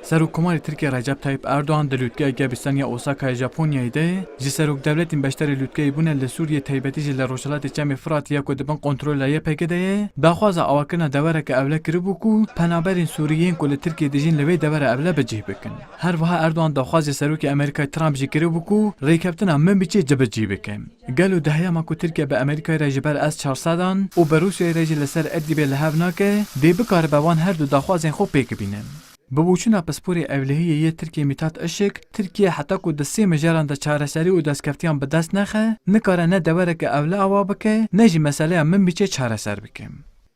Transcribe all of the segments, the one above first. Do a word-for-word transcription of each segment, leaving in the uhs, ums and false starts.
Serokkomarê Tirkiyê Recep Tayyip Erdogan di lûtkeya Gebîstan ya Osakayê Japonyayê de ji serokdewletên beşdarê lûtkeyê bûne li Sûriyê, taybetî jî li Rojhilatê Çemê Firatê ya ku di bin kontrola Y P G de ye, daxwaza avakirina devereke ewle kiribû ku penaberên Sûrî yên ku li Tirkiyê dijîn li vê devera ewle bi cih bikin. Her wiha Erdogan daxwazê Serokê Amerîkayê Trump jî kiribû ku rêkeftina Minbicê cibicî bike. Gelo di heyama ku Tirkiye bi Amerîkayê re ji ber S çar sedan û bi Rûsyayê re jî li ser Idlibê li hev nake, dê bikaribe wan her du daxwazên xwe pêk bîne? Bi boçûna pisporê ewlehiyê yê Tirkiyê Mithat Işik, Tirkiye heta ku di sê mijaran de çareserî û destkeftiyan bi dest nexe, nikare ne devereke ewle ava bike, ne jî meseleya Minbicê çareser bike.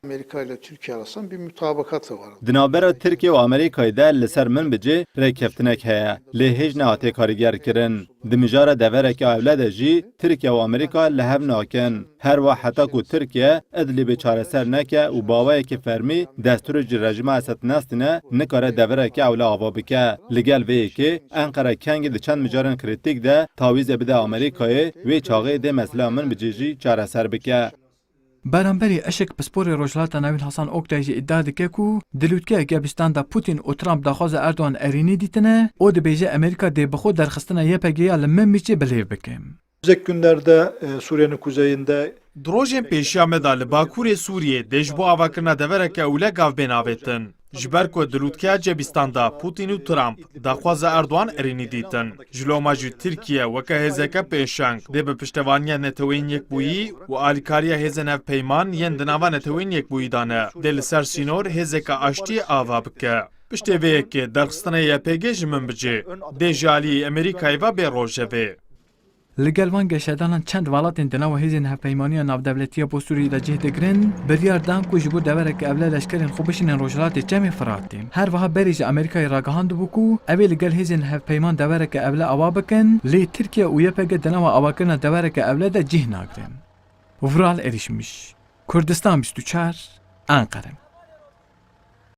Amerika ile Türkiye arasında bir mutabakatı var. Di navbera Tirkiye û Amerîkayê de li ser Minbicê rêkeftinek heye, lê hêj nehatiye karîgerkirin. Di mijara devereke ewle de jî Tirkiye û Amerîka li hev nakin. Her wiha heta ku Tirkiye Idlibê çareser neke û bi awayekî fermî destûrê ji rejîma Esed nestîne, nikare devereke ewle ava bike. Li gel vê yekê Enqere kengî di çend mijarên krîtîk de tawîzê bide Amerîkayê, wê çaxê dê meseleya Minbicê jî çareser bike. Beramberî Işik, pisporê Rojhilata Navîn Hasan Oktay jî îdia dike ku di lûtkeya Gebîstan de Putin û Trump daxwaza Erdogan erênî dîtine û dibêje Amerîka dê bi xwe derxistina Y P G ya li Minbicê bi lêv bike. Önümüzdeki günlerde e, Suriye'nin kuzeyinde Di rojên pêşiya me de li Bakurê Sûriyê dê ji bo avakirina devereke ewle gav bên avêtin. Ji ber ku di lûtkeya Cebîstan de Putin û Trump daxwaza Erdogan erênî dîtin. Ji loma jî Tirkiye weke hêzeke pêşeng dê bi piştevaniya Neteweyên Yekbûyî û alîkariya hêzên hevpeyman yên di nava Neteweyên Yekbûyî de ne, dê li ser sînor hêzeke aştiyê ava bike. Piştê vê yekê derxistina Y P G ji Minbicê dê ji alî Amerîkayê ve bê rojevê. Li gel van geşedanan çend welatên di nava hêzên hevpeymaniya navdewletî ya bo Sûriyê de cih digirin, biryar dan ku ji bo devereke ewle leşkerên xwe bişînin Rojhilatê Çemê Firatê. Her wiha berê ji Amerîkayê ragihandibû ku ew ê li gel hêzên hevpeyman devereke ewle ava bikin, lê Tirkiye û Y P G di nava avakirina devereke ewle de cih nagrin. Vural Erişmiş, Kurdistan bîst û çar, Enqere.